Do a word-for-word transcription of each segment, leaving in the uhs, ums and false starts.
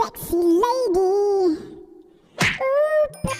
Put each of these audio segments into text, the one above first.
sexy lady. Ooh.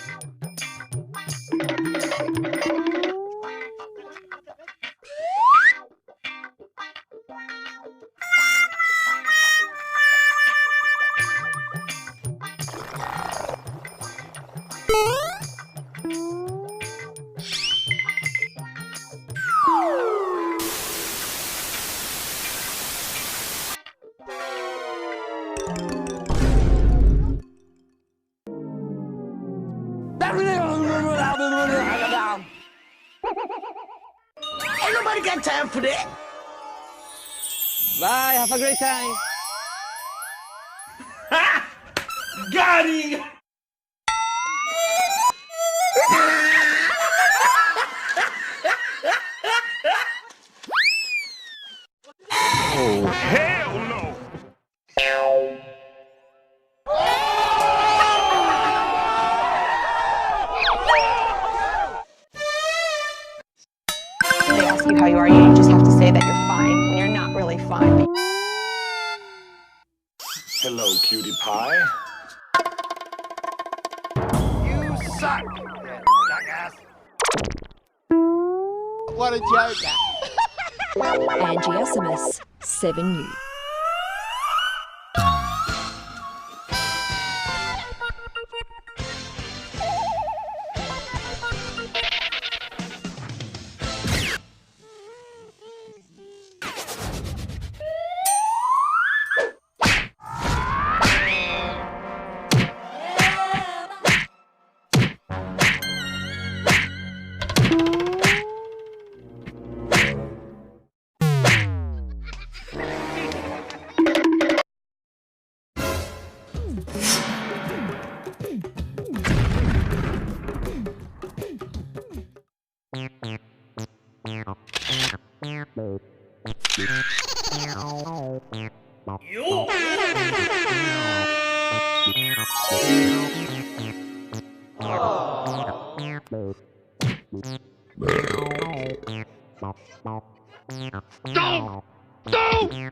Ain't nobody got time for that. Bye, have a great time. Got him! Oh, hell no! They ask you how you are, you just have to say that you're fine when you're not really fine. Hello, cutie pie. You suck, jackass. What a joker. Angiosimus, seven U. Don't! Don't!